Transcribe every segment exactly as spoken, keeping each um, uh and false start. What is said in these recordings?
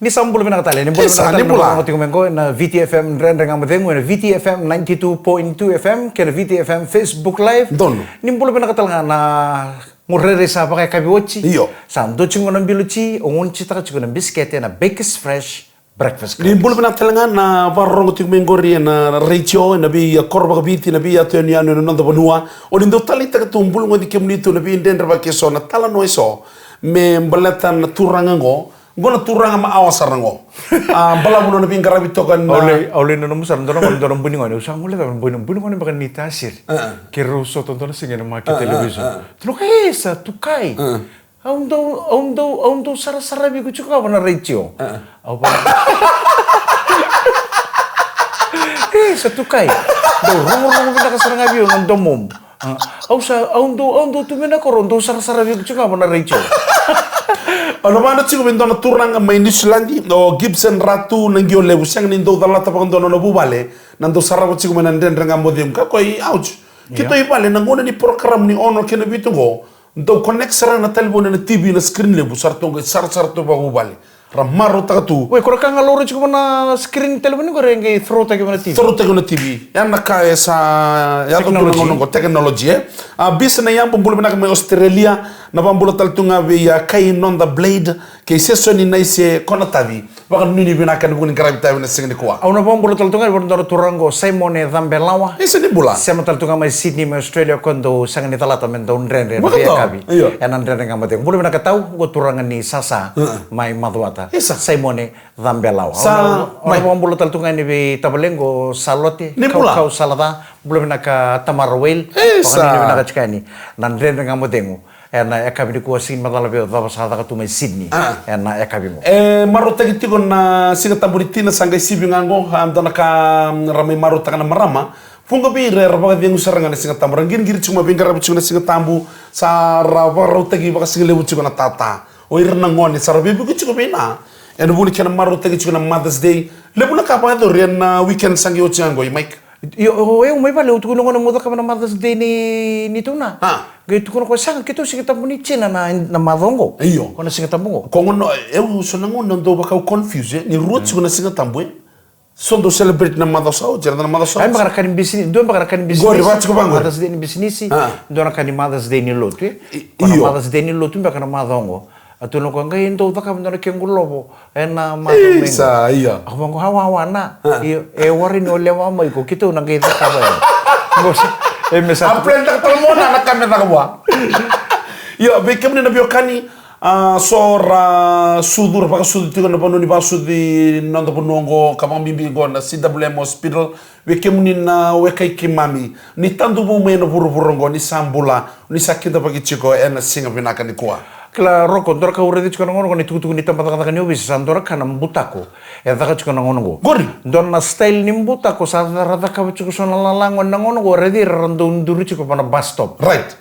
Ni sa bula vinaka tale, ni bula vinaka tale, ni bula. Tiko mai qo na V T F M Dredre Ga Mo Cegu, na V T F M ninety-two point two F M kei na V T F M Facebook Live. Donu. Ni bula vinaka tale ga na qo rairai sa vakayakavi oti. Io. Sa dua tiko na bilo ti, o gunu titaka tiko na bisikete na Bakers Fresh Breakfast. Ni bula vinaka tale ga na vakarorogo tiko mai qori ena retio ena veikoro vakaviti, na veiyatu yanuyanu ena noda vanua. O ni dau taleitaka tu, bula goci kemuni tu na veidredre vakaeso, na talanoa eso me baleta na turaga qo. Qo na turaga ma awa sara qo. A, balavu nona veiqaravi toka na. Au lai, au lai na nomu sara, dua na gone, dua na bui ni gone. Au sa guilecava na bui ni, bui ni gone beka ni tasiri. Keirau sota dua na siga ena Makete Television. Tukuna o koya, e sa tukai. Au dau, au dau, au dau sarasaravi iko tiko ga vua na retio. Au vaka, e sa tukai. Dau rogorogo vinaka sara ga vei au na domomu. A, au sa, au dau, au dau tu mai na koro, au dau sarasaravi iko tiko ga vua na retio. Au na vakayadrati tiko vei dua na turaga mai Niusiladi, o Gibson Ratu Naqiolevu, sega ni dau calata vakadua na nona vuvale, na dau sarava tiko mai na Dredre Ga Mo Cegu. Kaya o koya, ouch. Keitou i vale, na gauna ni porokaramu ni ono kei na vitu qo, dau connect sara na talevoni ena T V, na screen levu, sa ratou qai sarasara tu vakavuvale. Ra marautaka tu. Oi, ko na ka ga laurai tiko vua na screen talevoni qori e qai throw-taki vua na T V. Throw-taki vua na T V. Ya na ka e sa yaco tu na gauna qo, technology, e. A, Bisa na Yabu, bula vinaka mai Australia. Na vakabula tale tu ga vei, a, Kai Noda Blade kei Sesoni Naise Konatavi. Vakanuinui vinaka ena vuku ni qaravi tavi ena siga nikua. Au na vakabula tale tu ga vei dua na turaga qo, Simone Cabelawa. Isa, ni bula. Sema tale tu ga mai Sydney mai Australia, ko dau sega ni calata me dau dredre ena vakadua. Veiyakavi. Io. Ena Dredre Ga Mo Cegu. Bula vinaka tau, qo turaga ni Sasa mai Macuata. Isa. Simone Cabelawa. Sa, au na, au na mai vakabula tale tu ga yani vei tavale qo, Salote. Ni bula. Kaukau Salaca, bula vinaka Tamara Whale. Isa. Vakanuinui vinaka tiko yani na Dredre Ga Mo Cegu ena yakavi nikua. Sega ni macala vei au cava sa caka tu mai Sydney ena yakavi qo. E marautaki tiko na Siga Tabu ni tina, sa qai sivi ga qo, a, dua na ka, mm, ra mai marautaka na marama. Vuqa vei ira era vakacegu sara ga na Siga Tabu. Ra qiriqiri tiko mai, veiqaravi tiko na Siga Tabu, sa ra vakarautaki vakasigalevu tiko na tata. O ira na gone sa ra veivuke tiko vei na, ena vuku ni kena marautaki tiko na Mother's Day. Levu na ka vakayacori ena weekend sa qai oti ga qo, i Mike. Io, o, o, au mai vale, au tukuna o koya meu cakava na Mother's Day ni, ni tou na. A. Qai tukuna o koya, sega, keitou Siga Tabu ni tina na, na macawa qo. Io. Ko na Siga Tabu qo. Ko gauna, au so na gauna dau vaka au confuse, e, ni rua tiko na Siga Tabu, e. So dau celebrate na macawa sa oti, era na macawa sa oti. Ai, beka na ka ni bisinisi, dua beka na ka ni bisinisi. Qori, vaka tiko vaqori. Mother's Day ni bisinisi, a, dua na ka ni Mother's Day ni lotu, e? I-, ko na io. Mother's Day ni lotu beka na macawa qo. A tukuna o koya, qai dau cakava dua na kequ lovo ena macawa mai qo. Isa, io. Au vaqo, awa, awa, na. A. Io, e warai ni o lewa mai ko keitou na qai cakava ya. Qo sa, e me sa. A plan taka tale mo na, na ka me caka vua. Io, vei kemuni na veiwekani, a, so ra sucu, ra vakasucu tiko na vanua ni vakasucu ni noda vanua oqo, ka vakabibi oqo na C W M Hospital. Vei kemuni na weka i keimami, ni tadu vou mai ena vuravura oqo, ni sa bula, ni sa kidavaki tiko ena siga vinaka nikua. Kila Roko, dua na ka au raica tiko na gauna oqo, na itukutuku ni tabacakacaka ni ovisa, sa dua na ka na butako e caka tiko na gauna oqo. Qori. Dua na style ni butako sa ra cakava tiko so na lala qo ena gauna oqo, raici ira ra dau duri tiko va na bus stop. Right.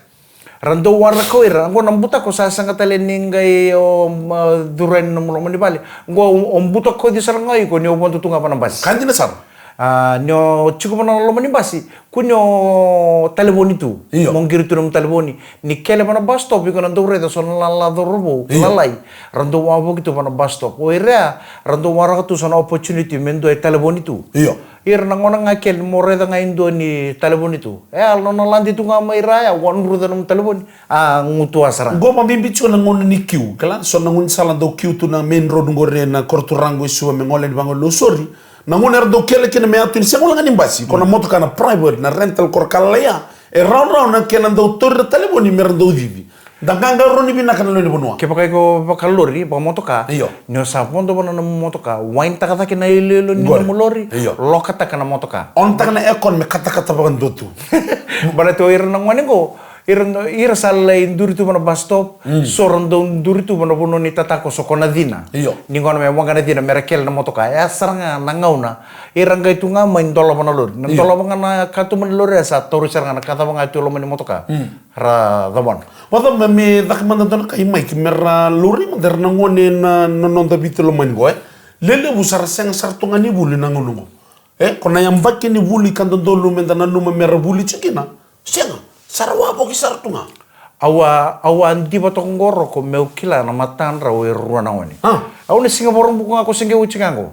Ra dau waraka o ira, qo na butako sa sega tale ni qai o, ma, curu yani na nomu loma ni vale. Qo o, o butakoci sara ga o iko ni o vodo tu ga va na basi. Ka dina sara. A, ni o tiko va na loma ni basi, kua ni o talevoni tu. Io. Mo qiri tu nomu talevoni. Ni kele va na bus stop, iko na dau raica so na lala cauravou, io, lalai. Ra dau wavoki tu va na bus stop. O ira ya, ra dau waraka tu so na opportunity me dua e talevoni tu. Io. Ira na gone ga kele mo raica ga e dua ni talevoni tu. E, a, nona lade tu ga mai ra ya, wadruca nomu talevoni. A, gutuwa sara. Qo vakabibi tiko na gauna ni queue. Kila, so na gaunisala dau queue tu na main road qori ena koro turaga qo e Suva me gole yani vaqo e Nausori. Na gauna era dau kele kina me yatu ni sega wale ga ni basi. Ko na motoka na private, na rental, ko ra ka lalai ya. E rawarawa na kena dau tauri na talevoni me ra dau cici. Da qaqarauni vinaka na lewe ni vanua. Kevaka iko vakalori, vakamotoka. Io. Ni o sa vodo va na nomu motoka, wainitaka cake na iloilo ni nomu lori, io, lokataka na motoka. On-taka na aircon me katakata vakadua tu. Baleta o ira na gone qo, ira, ira sa lai duri tu va na bus stop, mm, so ra dau duri tu va na vanua ni tatako so ko na cina. Io. Ni gauna me waqa na cina, me ra kele na motoka. E a sara ga na gauna, ira qai tu ga mai dolava na lori. Na, io, dolava ga na katuba ni lori, e sa tauri sara ga na ka cava ga e tu e loma ni motoka. Mm. Ra cavana. Vacava me caka mada dua na ka i Mike, me ra laurai mada era na gone na, na noda Viti lomani qo, e? Lelevu sa ra sega sara tu ga ni vuli na gauna qo. E, ko na yabaki ni vuli ka dodonu me da nanuma me ra vuli tiko kina. Sega, sa ra wavoki sara tu ga. Au a, au a diva toka qo Roko meu kila na matadrau e rua na gone. Ah. Au na siga Vakaraubuka ga ko se qai oti ga qo.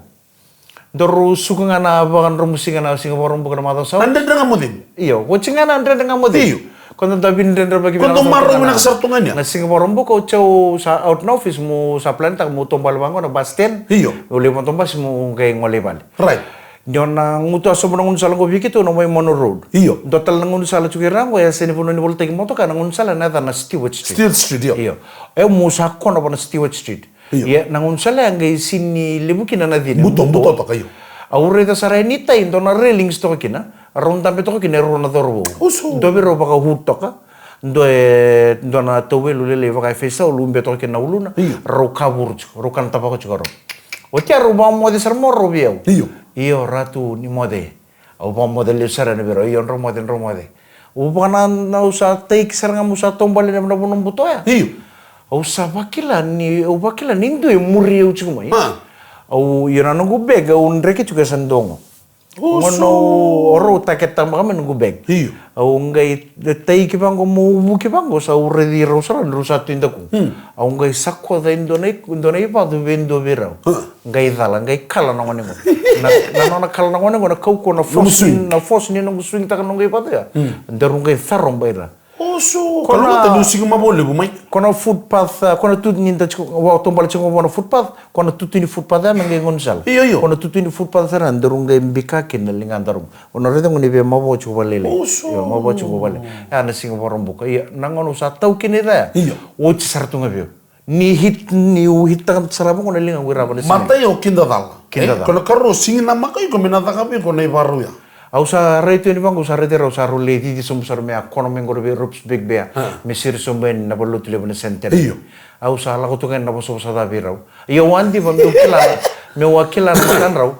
Daru suka ga na vakadromu siga na siga Vakaraubuka na macawa sa oti. Na dredre ga mo cegu. Io, oti ga na dredre ga mo cegu. Io. Ko da dau vidredrevaki. Ko da marau vinaka sara tu ga ni ya. Na siga Vakaraubuka oti au sa out na office mo sa planitaka mo taubale vaqo na bus stand. Io. Mo lai vodo basi mo qai gole i vale. Right. Ni o na gutu a sobu na gaunisala qo vei keitou na Waimanu Road. Io. Dua tale na gaunisala tiko i ra qo, e sega ni vanua ni volitaki motoka, na gaunisala na yacana na Stewart Street. Stewart Street, io. Io. E mo sa kona vua na Stewart Street. Io. Ia, na gaunisala ya qai sega ni levu kina na cina. Buto, buto toka, io. Au raica sara yani tai, dua na railings toka kina, rau dabe toka kina e rua na cauravou. Uso. Dua vei rau vaka hood toka, dua e, dua na tauwelu lailai vaka e feisaulu, ube toka kina na uluna, io, rau kavuru tiko, rau kana tavako tiko rau. Oti ya rau vakamoce sara mai rau vei au. Io. Io, Ratu, ni moce. Au vakamoce lesu sara yani vei rau, io, drau moce, drau moce. Au vaka na, na au sa taiki sara ga meu sa taubale na vanua buto ya. Io. Au sa vakila ni, au vakila ni dua e muri au tiko mai. Ah. Au, io, na noqu bag, au dreke tiko e sa dogo. Oso. Gauna au, o rau taketaka mai noqu bag. Io. Au qai taiki vaqo meu vuki vaqo, sa au raici rau sara ni rau sa tu i dakuqu. Hmm. Au qai sakoca e dua na i, dua na ivacu vei dua vei rau. Huh. Qai cala, qai kala na gone qo. Na, na nona kala na gone qo, na kaukauwa, na force, na force ni noqu swing taka na noqu ivacu ya. Hmm. Daru qai caro bai ra. Oso, ko na, ko na, ni sigi mavoa levu mai. Ko na footpath, ah, ko na tutu ni da tiko, au taubale tiko vua na footpath, ko na tutu ni footpath ya me qai gaunisala. Io, io. Ko na tutu ni footpath sara, daru qai bika kina na ligadaru. O na raica qo ni via mavoa tiko vakalailai. Oso. Io, mavoa tiko vakalailai. Ya na siga Vakaraubuka. Ia, na gauna au sa tau kina i ca ya. Io. Oti sara tu ga vei au. Ni hit, niu hit taka sara vaqo na ligaqu e rava na siga. Matai o kidacala. Kidacala. E, ko na karua o sega ni namaka iko me na caka vei iko na ivakarau ya. Au sa rai tu yani vaqo, au sa rai tu, au sa rau lai cici sobu sara me a kona mai qori vei Ropes Big Bear. Ah. Me siri sobu yani na valenilotu levu na Centenary. Io. Au sa lako tu ga yani na vosavosa ca vei rau. Ia au a diva meu kila, meu a kila na matadrau.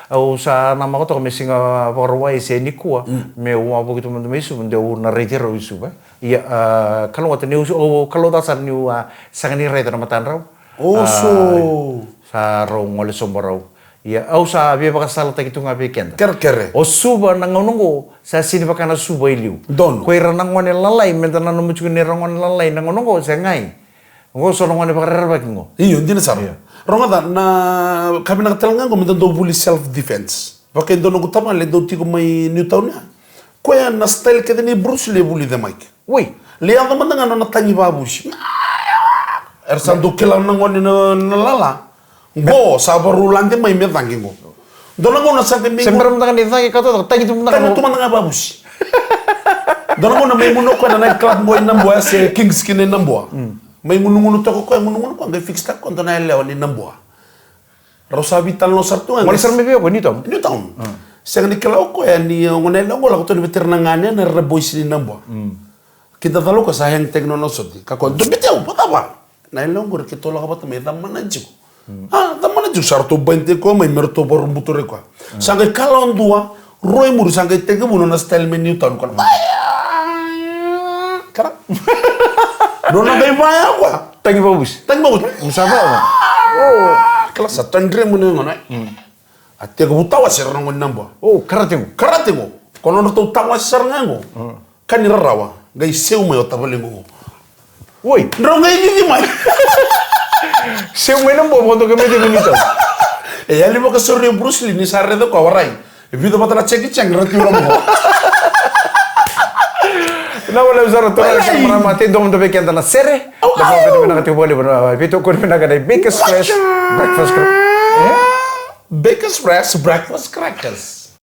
Au sa namaka toka me siga Vakarauwai se nikua, mm, meu a vuki tu mada mai Suva, de au na raici rau i Suva. Ia, ah, kalougata niu, au kalougata sara niu, ah, sega ni raica na matadrau. Oso. Ah, sa rau gole sobu rau. Ia, au sa via vakasalataki tu ga vei keda. Kerekere. O Suva na gauna oqo, sa sega ni vaka na Suva i liu. Donu. Ko ira na gone lalai, me da nanuma tiko ni ira gone lalai na gauna oqo, se qai. Oqo so na gone vakarerevaki oqo. Io, dina sara. Io. Rogoca, na ka vinaka tale ga oqo me da dau vuli self defense. Vaka e dua noqu tavale dau tiko mai Newtown ya. Koya na style kece nei Bruce Lee e vulica mai. Oi. Lai yaco mada ga na nona tagi vavusi. Era sa dau kila na gone na, na lala. Qo sa varau lade mai me cagi qo. Dua na gauna sa qai mai, se bera mada ga ni cagi ka toka, tagi tu mada ga. Tagi tu mada ga vavusi. Dua na gauna mai gunu o koya na night club qo i Nabua, se Kings kina i Nabua. Mm. Mai gunugunu toka o koya, gunugunu o koya, qai fix taka o koya dua na yalewa ni Nabua. Rau sa veitalanoa sara tu ga. Gole sara mai vei o koya, Newtown? Newtown. Mm. Sega ni kila o koya ni o gona yalewa qo lako tu na veitira na gane na rara boys ni Nabua. Mm. Kidacala o koya sa hang tag na nona soti. Ka koya, dua bete au, vakacava? Na yalewa qori keitou lako vata mai, camana tiko. Mm. A, camana tiko, sa ratou bainitaki koya mai me ratou vakarobuturai koya. Mm. Sa qai kalawa dua, rua i muri, sa qai tekivu nona style mai Newtown koya. Kara. Nona qai vaya koya. Tagi vavusi. Tagi vavusi. Sa vaya. O, kala sa tadremu ni gona. Mm. A tekivu tawase ra na gone Nabua. O, karate qo. Karate qo. Ko nodratou tawase sara ga qo. Mm. Ka ni rarawa, qai seu mai o tavalequ qo. Oi. Drau qai cici mai. Seu mai Nabua, mo dou qai mai tiko ni tau. E yali vakasauri o Bruce Lee ni sa raica koya, warai. E vica vata na Jackie Chan ra tu i loma qo. Vinaka vakalevu sara turaga kei na marama, tei domo tu vei keda na sere. Au, au. Da vakavinavinaka tiko vakalevu na veitokoni vinaka nei Baker's Fresh Breakfast Crackers. E? Baker's Fresh Breakfast Crackers.